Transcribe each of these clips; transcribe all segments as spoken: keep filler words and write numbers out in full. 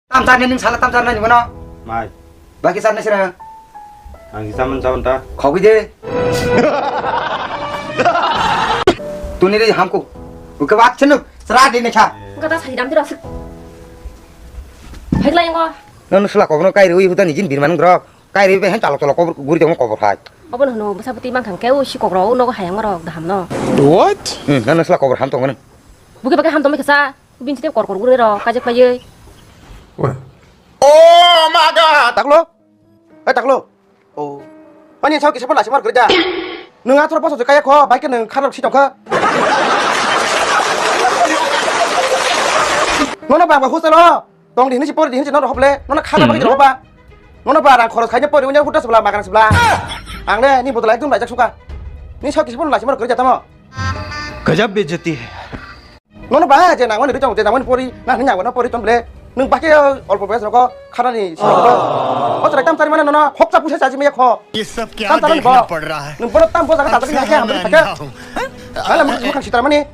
Tam charnai nwng sala tam charnai ni bono. Mai. Baki charnai sira. Ang kisa man saban ta. Khogwi de. Tuni ri hamko. Uke bat chenu. Sra de ne kha. Gata sai dam tira sik. Phaiklai ngo. Nono sula kobno kai ri ui huda ni jin birman grok. Kai ri be hen chalok chalok kobor guri tong kobor hai. Obo no hono bwsa bwtwi mankha khe o sikok rok nogo hayang rok daham no. What? Hmm, nono sula kobor ham tong mano. Buke bake ham tong kisa. Bini side kor kor guri rok kajak paiye. Oh my god. Taklo. Eh taklo. Oh. Ani sao kisa pon lasi mar guri da. Nwng athro boso kaya kho, bai ke nwng kharok si tong kha. Nono bang ba hostel o. Tong di hinwi si pori di hinwi si nono hople. Nono khana bagwi roba. Nono ba rang khoros khaina pori unya huta sibla magang sibla. Ang le ni bodol ekdom laijak suka. Ni sao kisa pon lasi mar guri da tamo. Gajab bejati hai. Nono ba je nangmani ri tong je nangmani pori na hinwi nangmani pori tong ble. Nwng bakhe olpo boyas rogo khanani soro. O tara tam tari mane nono hokcha pusa chaji me kho. ये सब क्या देखना पड़ रहा है? Nwng bono tam bo jaga ta jaga ya ham thaka. Hala muk muk sitra mani.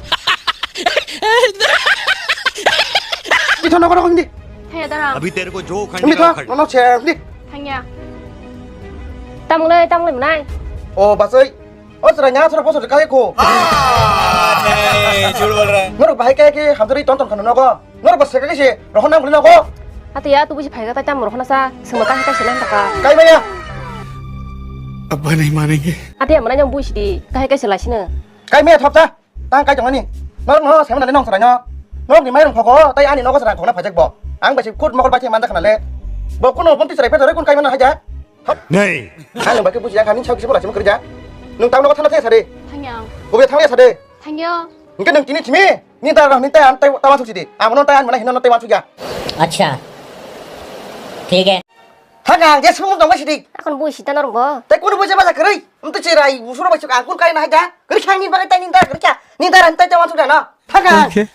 Ito nogo nogo hindi. Thaya dara. अभी तेरे को जो उखड़ने का उखड़। Nono che hindi. Thangya. Tamung le tamung le mnai. O basoi. O chwrai nya chwrai bosor kaya ko. नहीं, झूठ बोल रहा है। Norok bahai kaya ke hamjari ton ton khano nogo. Norok bosor kaya se rohon nang buli nogo. Ate ya tu busi phaiga tai tam rohon sa sema kahai kaisa nang taka. Kai maya. अब्बा नहीं मानेंगे। Ate ya mana nyong busi di kahai kaisa lasina. Kai maya thop ta. Tang kai tongani. Norok no sema nani nong chwrai no. Norok ni mairung khogo tai ani nogo chwrai khona phajak bo. Ang basi kut mokol bai manjak khana le. Bo kuno pon ti chwrai pe kun kai mana haja. नहीं। Ang nung bai khe bujiya kha, nini sao kisa bola sima kwrwija. Nung tamo nogo thangna thaya sadi. Thangya. Bobe thangna sadi. Thangya. Hingke nung tini simi, ni da rang ni taya taya tama suksi di. Amo no taya mana hino no taya suja. अच्छा। ठीक है। Thangya, je sumung dong sidi. Akon bui sita norong bo. Tai kunu bui jema jakroi. Mtu chirai, usuro bai suk akun kai na haja. Kri khang ni bagai tai ni da kri kya. Ni da rang tai tama suja na. Thangya. Okay।